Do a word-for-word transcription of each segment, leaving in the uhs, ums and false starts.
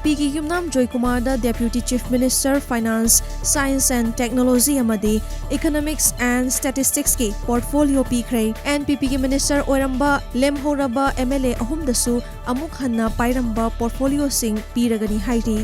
ꯄꯤꯒꯤ ꯌꯨꯝꯅꯥꯝ ꯖꯣꯏꯀꯨꯃꯥꯔꯗ Deputy Chief Minister, Finance, Science and Technology ꯑꯃꯗꯤ Economics and Statisticsꯀꯤ portfolio ꯄꯤꯈ꯭ꯔꯦ꯫ N P ꯄꯤꯒꯤ minister ꯑꯣꯏꯔꯝꯕ ꯂꯦꯝꯍꯧꯔꯕ M L A ꯑꯍꯨꯝꯗꯁꯨ ꯑꯃꯨꯛ ꯍꯟꯅ ꯄꯥꯏꯔꯝꯕ portfolioꯁꯤꯡ ꯄꯤꯔꯒꯅꯤ ꯍꯥꯏꯔꯤ꯫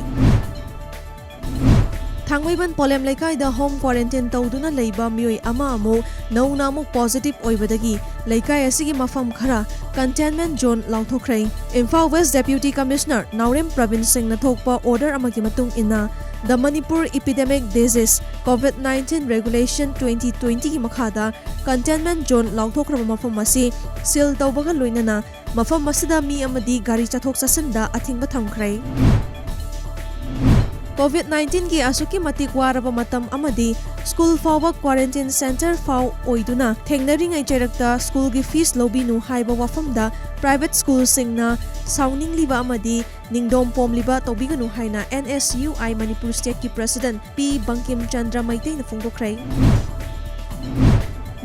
ꯊꯥꯡꯃꯩꯕꯟ ꯄꯣꯂꯦꯝ ꯂꯩꯀꯥꯏꯗ home quarantine ꯇꯧꯗꯨꯅ ꯂꯩꯕ ꯃꯤꯑꯣꯏ ꯑꯃ ꯑꯃꯨꯛ ꯅꯧꯅ ꯑꯃꯨꯛ positive ꯑꯣꯏꯕꯗꯒꯤ ꯂꯩꯀꯥꯏ ꯑꯁꯤꯒꯤ ꯃꯐꯝ ꯈꯔ containment zone ꯂꯥꯎꯊꯣꯛꯈ꯭ꯔꯦ꯫ Imphal West Deputy Commissioner ꯅꯥꯎꯔꯦꯝ ꯄ꯭ꯔꯕꯤꯟ ꯁꯤꯡꯅ ꯊꯣꯛꯄ order ꯑꯃꯒꯤ ꯃꯇꯨꯡ ꯏꯟꯅ, The Manipur Epidemic Disease COVID nineteen Regulation twenty twentyꯒꯤ ꯃꯈꯥꯗ containment zone ꯂꯥꯎꯊꯣꯛꯈ꯭ꯔꯕ ꯃꯐꯝ ꯑꯁꯤ seal ꯇꯧꯕꯒ ꯂꯣꯏꯅꯅ ꯃꯐꯝ ꯑꯁꯤꯗ ꯃꯤ ꯑꯃꯗꯤ ꯒꯥꯔꯤ ꯆꯠꯊꯣꯛ ꯆꯠꯁꯤꯟꯗ ꯑꯊꯤꯡꯕ ꯊꯝꯈ꯭ꯔꯦ꯫ COVID nineteenꯒꯤ ꯑꯁꯨꯛꯀꯤ ꯃꯇꯤꯛ ꯋꯥꯔꯕ ꯃꯇꯝ ꯑꯃꯗꯤ school ꯐꯥꯎꯕ quarantine centre ꯐꯥꯎ ꯑꯣꯏꯗꯨꯅ ꯊꯦꯡꯅꯔꯤꯉꯩ ꯆꯩꯔꯛꯇ schoolꯒꯤ fees ꯂꯧꯕꯤꯅꯨ ꯍꯥꯏꯕ ꯋꯥꯐꯝꯗ private schoolꯁꯤꯡꯅ ꯁꯥꯎꯅꯤꯡꯂꯤꯕ ꯑꯃꯗꯤ ꯅꯤꯡꯗꯣꯝ ꯄꯣꯝꯂꯤꯕ ꯇꯧꯕꯤꯒꯅꯨ ꯍꯥꯏꯅ N S U I Manipur stateꯀꯤ president ꯄꯤ ꯕꯪꯀꯤꯝ ꯆꯟꯗ꯭ꯔ ꯃꯩꯇꯩꯅ ꯐꯣꯡꯗꯣꯛꯈ꯭ꯔꯦ꯫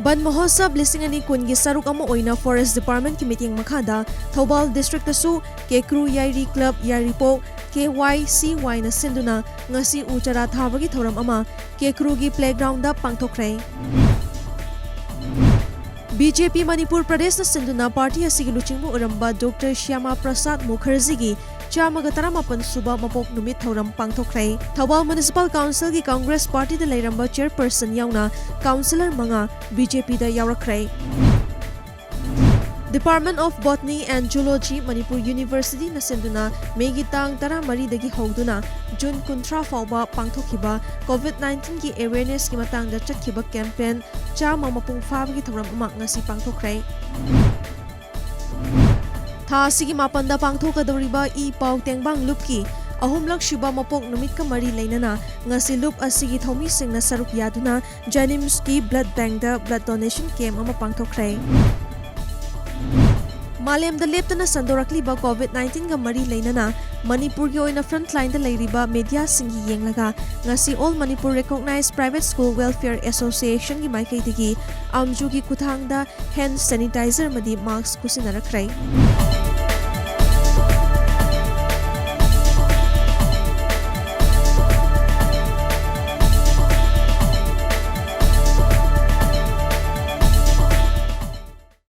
ꯕꯟ ꯃꯍꯣꯠꯁꯕ ꯂꯤꯁꯤꯡ ꯑꯅꯤ ꯀꯨꯟꯒꯤ ꯁꯔꯨꯛ ꯑꯃ ꯑꯣꯏꯅ Forest Departmentꯀꯤ ꯃꯤꯠꯌꯦꯡ ꯃꯈꯥꯗ ꯊꯧꯕꯥꯜ districtꯇꯁꯨ ꯀꯦꯀ꯭ꯔꯨ ꯌꯥꯏꯔꯤ club ꯌꯥꯏꯔꯤꯄꯣꯛ K Y C Yꯅ ꯁꯤꯟꯗꯨꯅ ꯉꯁꯤ ꯎ ꯆꯥꯔꯥ ꯊꯥꯕꯒꯤ ꯊꯧꯔꯝ ꯑꯃ ꯀꯦꯀ꯭ꯔꯨꯒꯤ playgroundꯗ ꯄꯥꯡꯊꯣꯛꯈ꯭ꯔꯦ꯫ B J P ꯃꯅꯤꯄꯨꯔ ꯄ꯭ꯔꯗꯦꯁꯅ ꯁꯤꯟꯗꯨꯅ party ꯑꯁꯤꯒꯤ ꯂꯨꯆꯤꯡꯕ ꯑꯣꯏꯔꯝꯕ Doctor Shyama Prasad Mukherjeeꯒꯤ ꯆꯥꯝꯃꯒ ꯇꯔꯥꯃꯥꯄꯟ ꯁꯨꯕ ꯃꯄꯣꯛ ꯅꯨꯃꯤꯠ ꯊꯧꯔꯝ ꯄꯥꯡꯊꯣꯛꯈ꯭ꯔꯦ꯫ ꯊꯧꯕꯥꯜ Municipal Councilꯒꯤ Congress partyꯗ ꯂꯩꯔꯝꯕ chairperson ꯌꯥꯎꯅ councillor ꯃꯉꯥ B J Pꯗ ꯌꯥꯎꯔꯛꯈ꯭ꯔꯦ꯫ Department of Botany and Zoology, Manipur Universityꯅ ꯁꯤꯟꯗꯨꯅ Mayꯒꯤ ꯇꯥꯡ ꯇꯔꯥꯃꯔꯤꯗꯒꯤ ꯍꯧꯗꯨꯅ June ꯀꯨꯟꯊ꯭ꯔꯥ ꯐꯥꯎꯕ ꯄꯥꯡꯊꯣꯛꯈꯤꯕ COVID nineteenꯒꯤ awarenessꯀꯤ ꯃꯇꯥꯡꯗ ꯆꯠꯈꯤꯕ campaign ꯆꯥꯝꯃ ꯃꯄꯨꯡ ꯐꯥꯕꯒꯤ ꯊꯧꯔꯝ ꯑꯃ ꯉꯁꯤ ꯄꯥꯡꯊꯣꯛꯈ꯭ꯔꯦ꯫ ꯊꯥ ꯑꯁꯤꯒꯤ ꯃꯥꯄꯟꯗ ꯄꯥꯡꯊꯣꯛꯀꯗꯧꯔꯤꯕ ꯏ ꯄꯥꯎ ꯇꯦꯡꯕꯥꯡ ꯂꯨꯞꯀꯤ ꯑꯍꯨꯝꯂꯛ ꯁꯨꯕ ꯃꯄꯣꯛ ꯅꯨꯃꯤꯠꯀ ꯃꯔꯤ ꯂꯩꯅꯅ ꯉꯁꯤ ꯂꯨꯞ ꯑꯁꯤꯒꯤ ꯊꯧꯃꯤꯁꯤꯡꯅ ꯁꯔꯨꯛ ꯌꯥꯗꯨꯅ JNIMSꯀꯤ blood bankꯇ blood donation camp ꯑꯃ ꯄꯥꯡꯊꯣꯛꯈ꯭ꯔꯦ꯫ ꯃꯥꯂꯦꯝꯗ ꯂꯦꯞꯇꯅ ꯁꯟꯗꯣꯔꯛꯂꯤꯕ COVID nineteenꯒ ꯃꯔꯤ ꯂꯩꯅꯅ ꯃꯅꯤꯄꯨꯔꯒꯤ ꯑꯣꯏꯅ frontlineꯗ ꯂꯩꯔꯤꯕ mediaꯁꯤꯡꯒꯤ ꯌꯦꯡꯂꯒ ꯉꯁꯤ All Manipur Recognized Private School Welfare Associationꯒꯤ ꯃꯥꯏꯀꯩꯗꯒꯤ ꯑꯝꯖꯨꯒꯤ ꯈꯨꯠꯊꯥꯡꯗ hand sanitizer ꯑꯃꯗꯤ mask ꯈꯨꯠꯁꯤꯟꯅꯔꯛꯈ꯭ꯔꯦ꯫